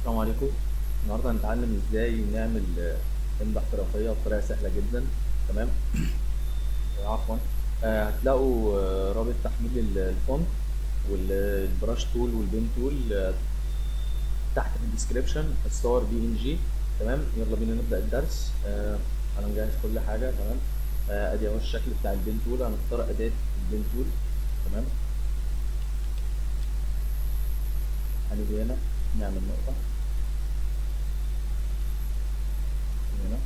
السلام عليكم. النهارده هنتعلم ازاي نعمل إمضة احترافية بطريقة سهلة جدا. تمام، عفوا، هتلاقوا رابط تحميل ال font وال brush tool وال pen tool تحت في ال description، الصور PNG. تمام، يلا بينا نبدأ الدرس. انا مجهز كل حاجة. تمام، ادي اهو الشكل بتاع ال pen tool. هنختار أداة ال pen tool. تمام، هنيجي هنا نعمل نقطة هنا،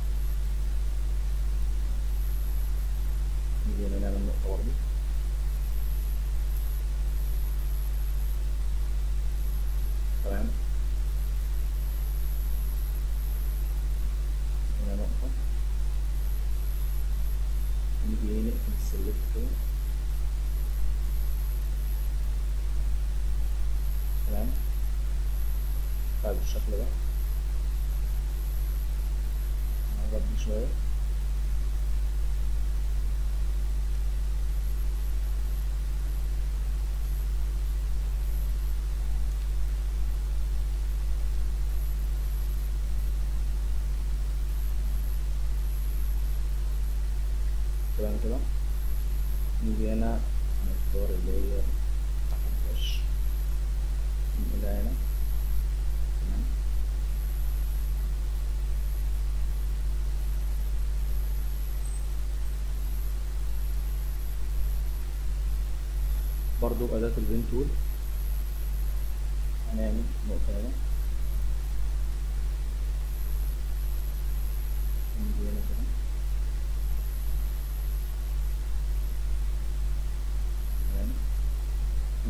نيجي هنا نعمل نقطة برضه. تمام، هنا نقطة، نيجي نقفل ال select كده. تمام، طيب بالشكل ده نقرب دي شوية. تمام كده، نيجي هنا نختار اللي هي الوش، نقلها هنا. تمام، برضو أداة البين تول هنعمل نقطة هنا، نيجي هنا كده. تمام،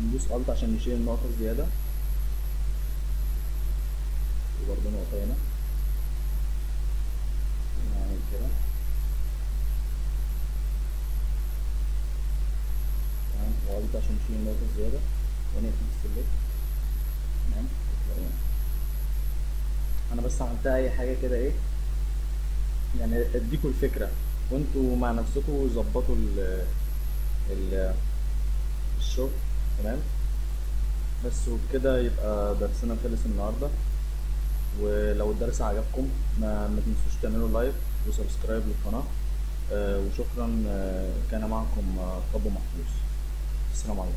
ندوس Alt عشان نشيل النقطة الزيادة، وبرضو نقطة هنا، نعمل كده. تمام، و Alt عشان نشيل النقطة الزيادة ونقفل ال select. تمام، انا بس عملتها اي حاجة كده، ايه يعني، اديكوا الفكرة وانتوا مع نفسكوا ظبطوا ال الشغل. تمام، بس وبكده يبقى درسنا خلص النهارده. ولو الدرس عجبكم ما تنسوش تعملوا like و subscribe للقناة. وشكرا. كان معكم طابو محفوظ. السلام عليكم.